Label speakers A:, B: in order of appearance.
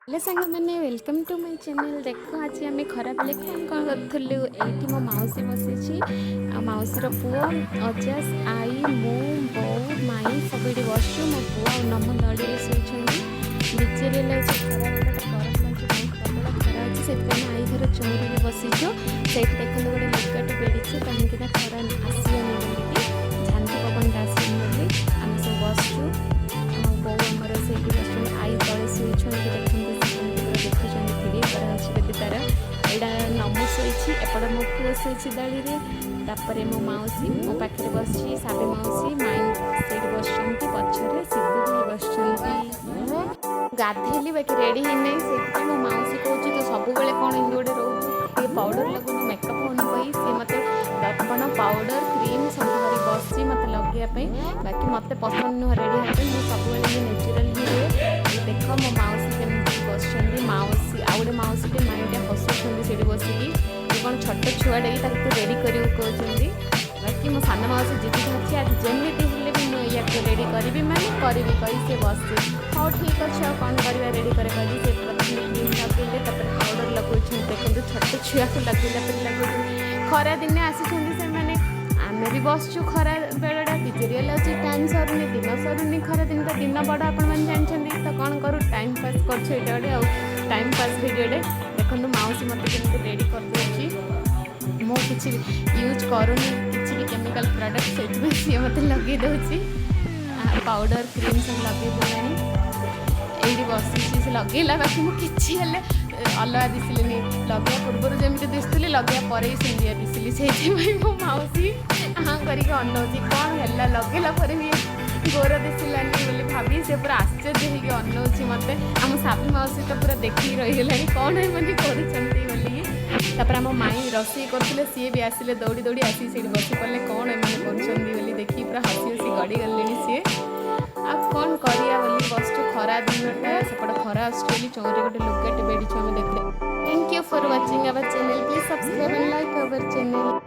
A: Hello ସାଙ୍ଗମାନେ, welcome to my channel. ଦେଖ, ଆଜି ଆମେ ଖରାବେଳେ କ'ଣ କ'ଣ କରୁଥିଲୁ। ଏଇଠି ମୋ ମାଉସୀ ବସିଛି ଆଉ ମାଉସୀର ପୁଅ, ଅଜାସ୍, ଆଈ, ମୁଁ, ବୋଉ, ମାଇଁ ସବୁ ଏଇଠି ବସିଛୁ। ମୋ ପୁଅ ଆଉ ନମୁ ଦଳିରେ ଶୋଇଛନ୍ତି। ବିଚେରେ ଲାଗୁଛି, ଖରାବେଳଟା ଗରମ ଲାଗୁଛି, ବହୁତ ପ୍ରବଳ ଖରା ଅଛି। ସେଥିପାଇଁ ଆମେ ଆଈ ଘର ଚଉଁରାରେ ବସିଛୁ। ସେଇଠି ଦେଖନ୍ତୁ, ଗୋଟେ ଲୁଗାଟେ ବେଡ଼ିଛୁ, କାହିଁକି ନା ଖରା ଆସିବନି ବୋଲିକି, ଝାଞ୍ଜି ପବନଟା ଆସିବନି ବୋଲି ଆମେ ସବୁ ବସିଛୁ। ଆଉ ବୋଉ ଆମର ସେଇଠି ବସିଛନ୍ତି, ଆଈ ତଳେ ଶୋଇଛନ୍ତି। ଦେଖନ୍ତୁ, ସେ କେମିତି ପୁରା ଦେଖୁଛନ୍ତି, ଭିଡ଼ିଓ କରାହେଉଛି ବୋଲି ତାର। ଏଇଟା ନମୁ ଶୋଇଛି, ଏପଟେ ମୋ ପୁଅ ଶୋଇଛି ଦଳିରେ। ତାପରେ ମୋ ମାଉସୀ ମୋ ପାଖରେ ବସିଛି, ସାବି ମାଉସୀ, ମାଇଁ ସେଇଠି ବସିଛନ୍ତି, ପଛରେ ସିଧୁ ଭାଇ ବସିଛନ୍ତି। ଗାଧେଇଲି, ବାକି ରେଡ଼ି ହେଇନାହିଁ। ସେଇଥିପାଇଁ ମୋ ମାଉସୀ କହୁଛି, ତୁ ସବୁବେଳେ କ'ଣ ଏମିତି ଗୋଟେ ରହୁଛୁ, ଟିକେ ପାଉଡ଼ର ଲଗାଉନୁ, ମେକଅପ୍ ହେଉନୁ କହି ସିଏ ମୋତେ ଦର୍ପଣ, ପାଉଡ଼ର, କ୍ରିମ୍ ସବୁ ଧରି ବସିଛି ମୋତେ ଲଗେଇବା ପାଇଁ। ବାକି ମୋତେ ପସନ୍ଦ ନୁହଁ ରେଡ଼ି ହେବା ପାଇଁ। ମୁଁ ସବୁବେଳେ ଏମିତି ନ୍ୟାଚୁରାଲ୍ ହିଁ ରୁହେ। ଦେଖ, ମୋ ମାଉସୀ କେମିତି ବସିଛନ୍ତି। ମାଉସୀ ଆଉ ଗୋଟେ ମାଉସୀଟେ, ମାଇଁଟେ ହସୁଛନ୍ତି ସେଇଠି ବସିକି, ତୁ କ'ଣ ଛୋଟ ଛୁଆଟେ କି ତାକୁ ତୁ ରେଡ଼ି କରିବୁ କହୁଛନ୍ତି। ବାକି ମୋ ସାନ ମାଉସୀ ଜିଦି ଧରିଛି, ଆଜି ଯେମିତି ହେଲେ ବି ମୁଁ ୟାକୁ ରେଡ଼ି କରିବି ମାନେ କରିବି କହି ସେ ବସିଛି। ହଉ, ଠିକ୍ ଅଛି, ଆଉ କ'ଣ କରିବା, ରେଡ଼ି କରେ କହିକି ସେ ପ୍ରଥମେ କ୍ରିମ୍ ଲଗେଇଲେ, ତାପରେ ପାଉଡ଼ର ଲଗାଉଛନ୍ତି। ଦେଖନ୍ତୁ, ଛୋଟ ଛୁଆକୁ ଲଗେଇଲା ପରି ଲଗାଉଛନ୍ତି। ଖରା ଦିନେ ଆସିଛନ୍ତି ସେମାନେ, ଆମେ ବି ବସିଛୁ। ଖରା ବେଳଟା ବିଜେରିଆ ଲାଗୁଛି, ଟାଇମ୍ ସରୁନି, ଦିନ ସରୁନି। ଖରା ଦିନ ତ ଦିନ ବଡ଼, ଆପଣମାନେ ଜାଣିଛନ୍ତି ତ। କ'ଣ କରୁ, ଟାଇମ୍ ପାସ୍ କରୁଛୁ। ଏଇଟା ଗୋଟେ ଆଉ ଟାଇମ୍ ପାସ୍ ଭିଡ଼ିଓଟେ। ଦେଖନ୍ତୁ, ମାଉସୀ ମୋତେ କେମିତି ରେଡ଼ି କରିଦେଉଛି। ମୁଁ କିଛି ୟୁଜ୍ କରୁନି, କିଛି ବି କେମିକାଲ୍ ପ୍ରଡ଼କ୍ଟ, ସେଇଥିପାଇଁ ସିଏ ମୋତେ ଲଗେଇ ଦେଉଛି। ପାଉଡ଼ର, କ୍ରିମ୍ ସବୁ ଲଗେଇ ଦେଲାଣି। ଏଇଠି ବସିଛି, ସେ ଲଗେଇଲା। ବାକି ମୁଁ କିଛି ହେଲେ ଅଲଗା ଦିଶିଲିନି। ଲଗେଇବା ପୂର୍ବରୁ ଯେମିତି ଦିଶୁଥିଲି, ଲଗେଇବା ପରେ ବି ସେମିତିଆ ଦିଶିଲି। ସେଇଥିପାଇଁ ମୋ ମାଉସୀ ହାଁ କରିକି ଅନଉଛି, କ'ଣ ହେଲା, ଲଗେଇଲା ପରେ ବି ଗୋର ଦିଶିଲାନି ବୋଲି ଭାବି ସେ ପୁରା ଆଶ୍ଚର୍ଯ୍ୟ ହେଇକି ଅନଉଛି ମୋତେ। ଆମ ସାବି ମାଉସୀ ତ ପୁରା ଦେଖିକି ରହିଗଲାଣି, କ'ଣ ଏମାନେ କରୁଛନ୍ତି ବୋଲିକି। ତାପରେ ଆମ ମାଇଁ ରୋଷେଇ କରୁଥିଲେ, ସିଏ ବି ଆସିଲେ, ଦୌଡ଼ି ଦୌଡ଼ି ଆସିକି ସେଇଠି ବସି ପଡ଼ିଲେ। କ'ଣ ଏମାନେ କରୁଛନ୍ତି ବୋଲି ଦେଖିକି ପୁରା ହସି ହସି ଗଡ଼ି ଗଲେଣି ସିଏ। ଆଉ କ'ଣ କରିବା ବୋଲି ବସିଛୁ। ଖରା ଦିନଟା, ସେପଟେ ଖରା ଆସୁଛି ବୋଲି ଚଉଁରେ ଗୋଟେ ଲୁଗାଟେ ବେଡ଼ିଛୁ ଆମେ ଦେଖିଲେ। Thank you for watching our channel. Please subscribe and like our channel.